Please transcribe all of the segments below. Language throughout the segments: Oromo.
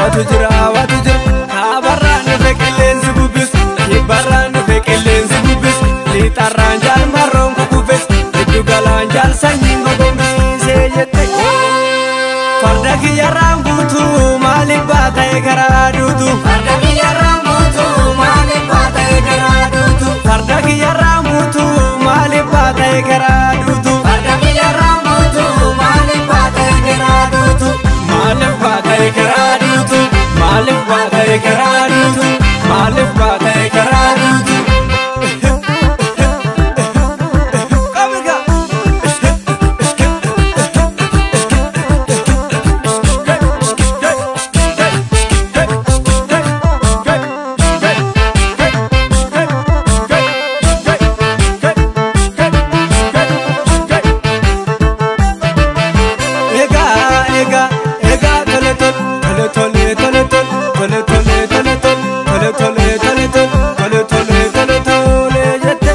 Waatu jira waatu jira kaabarraan dhufe qilleensi bubbisu kibbarraan dhufe qilleensi bubbisu lixarraan jaal marroon kukuffis giddu galaan jaal sanyiin gogombisee jette. Farda kiyyarraan guutuu maaliif baata'e karaa duutu? Farda kiyyarraan guutuu maaliif baata'e karaa duutu? Farda kiyyarraan guutuu maaliif baata'e karaa duutu? Farda kiyyarraan guutuu maaliif baata'e karaa duutu? Maaliif baata'e karaa duutu? Maaliif baata'e karaa duutu? Maaliif baata'e karaa duutu? Qabiga! Egaa egaa egaa tole tole tole tole tole tole tole tole tole tole tole tole tole tole tole jette.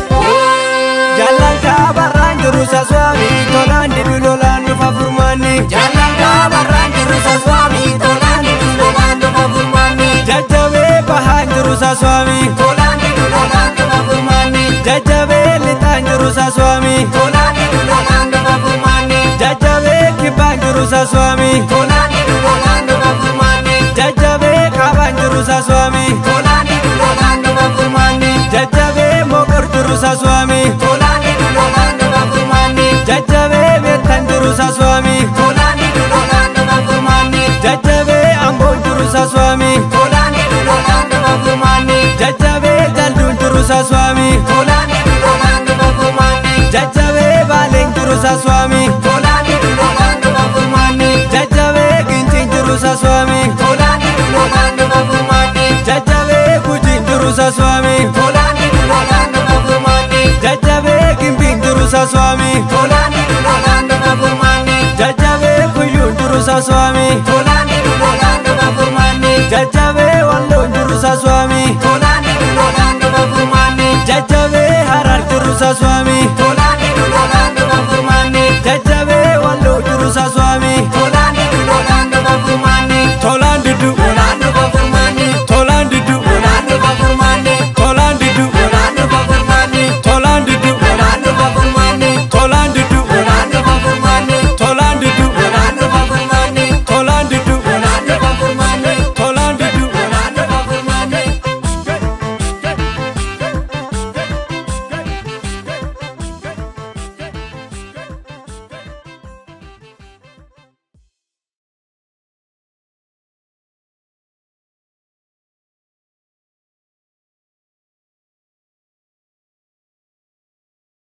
Jaallan kaabarraan jiru saswaami tolaan didu lolaan dhufa furmaanni. Jaallan kaabarraan jiru saswaami tolaan didu lolaan dhufa furmaanni. Jajjabee bahaan jiru saswaami Tolaan didu lolaan dhufa furmaanni. jajjabee lixaan jiru saswaami Tolaan didu lolaan dhufa furmaanni. jajjabee kibbaan jiru saswaami Tolaan didu lolaan dhufa furmaanni. jajjabee kaabaan jiru saswaami Tolaan didu lolaan dhufa furmaanni. jajjabee moqor jiru saswaami Tolaan didu lolaan dhufa furmaanni. jajjabee meettan jiru saswaami Tolaan didu lolaan dhufa furmaanni. jajjabee amboon jiru saswaami Tolaan didu lolaan dhufa furmaanni. jajjabee jalduun jiru saswaami Tolaan didu lolaan dhufa furmaanni. jajjabee baaleen jiru saswaami Tolaan didu lolaan dhufa furmaanni. jajjabee ginciin jiru saswaami Tolaan didu lolaan dhufa furmaanni. jajjabee gujiin jiru saswaami Tolaan didu lolaan dhufa furmaanni. jajjabee gimbiin jiru saswaami Tolaan didu lolaan dhufa furmaanni. jajjabee kuyyuun jiru saswaami Tolaan didu lolaan dhufa furmaanni. jajjabee walloon jiru saswaami Tolaan didu lolaan dhufa furmaanni. jajjabee harar jiru saswaami.